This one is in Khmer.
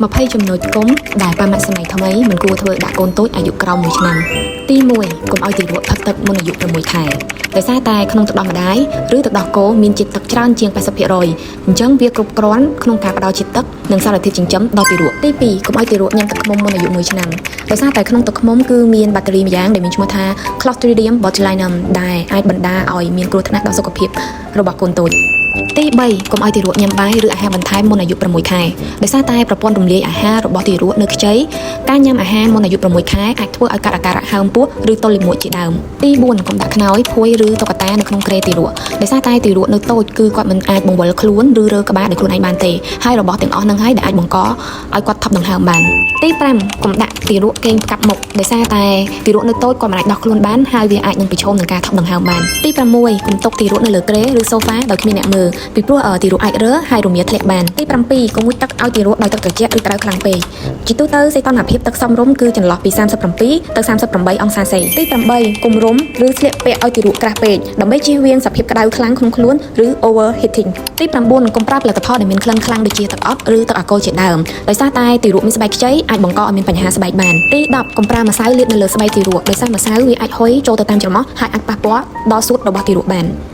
20ចំណុចគុំដែលប៉ាម៉ាក់សម័យថ្មីមិនគួរធ្វើដាក់កូនតូចអាយុក្រោម1ឆ្នាំទី1កុំឲ្យទារកផឹកទឹកមុនអាយុ6ខែដោយសារតែក្នុងទឹកដោះម្ដាយឬទឹកដោះគោមានជាតិទឹកច្រើនជាង80%អញ្ចឹងវាគ្រប់គ្រាន់ក្នុងការផ្ដល់ជាតិទឹកនិងសារធាតុចិញ្ចឹមដល់ទារកទី2កុំឲ្យទារកញ៉ាំទឹកឃ្មុំមុនអាយុ1ឆ្នាំដោយសារតែក្នុងទឹកឃ្មុំគឺមានបាក់តេរីម្យ៉ាងដែលមានឈ្មោះថា Clostridium botulinum ដែលអាចបណ្ដាលឲ្យមានគ្រោះថ្នាក់ដល់សុខភាពរបស់កូនតូច ទី3កុំឲ្យទារកញ៉ាំបាយឬអាហារបន្ថែមមុនអាយុ6ខែដោយសារតែប្រព័ន្ធរំលាយអាហាររបស់ទារកនៅខ្ចីការញ៉ាំអាហារមុនអាយុ6ខែអាចធ្វើឲ្យកើតអាការៈហើមពោះឬទល់លាមកជាដើមទី4កុំដាក់ខ្នើយភួយឬតុក្កតានៅក្នុងគ្រែទារកដោយសារតែទារកនៅតូចគឺគាត់មិនអាចបង្វិលខ្លួនឬរើក្បាលដោយខ្លួនឯងបានទេហើយរបស់ទាំងអស់ហ្នឹងហើយដែលអាចបង្កឲ្យគាត់ថប់ដង្ហើមបានទី5កុំដាក់ទារកគេងផ្កាប់មុខដោយសារតែទារកនៅតូចគាត់មិនអាចដោះខ្លួនបានហើយវាអាចនឹងប្រឈមនឹងការថប់ដង្ហើមបានទី6កុំទុកទារកនៅលើគ្រែឬសូហ្វាដោយគ្មានអ្នកមើលពីព្រោះទារកអាចរើហើយរមៀធ្លាក់បានទី7កុំងូតទឹកឲ្យទារកដោយទឹកត្រជាក់ឬក្តៅខ្លាំងពេកជាទូទៅសីតុណ្ហភាពទឹកសមរម្យគឺចន្លោះពី37ទៅ38អង្សាសេទី8កុំរុំឬស្លៀកពាក់ឲ្យទារកក្រាស់ពេកដើម្បីជៀសវាងសភាពក្តៅខ្លាំងក្នុងខ្លួនឬ overheating ទី9កុំប្រើផលិតផលដែលមានក្លិនខ្លាំងដូចជាទឹកអប់ឬទឹកអាល់កុលជាដើមដោយសារតែទារកមានស្បែកខ្ចីអាចបង្កឲ្យមានបញ្ហាស្បែកបានទី10កុំប្រើម្សៅលាបនៅលើស្បែកទារកដោយសារម្សៅវាអាចហុយចូលទៅតាមច្រមុះហើយអាចប៉ះពាល់ដល់សួតរបស់ទារកបាន។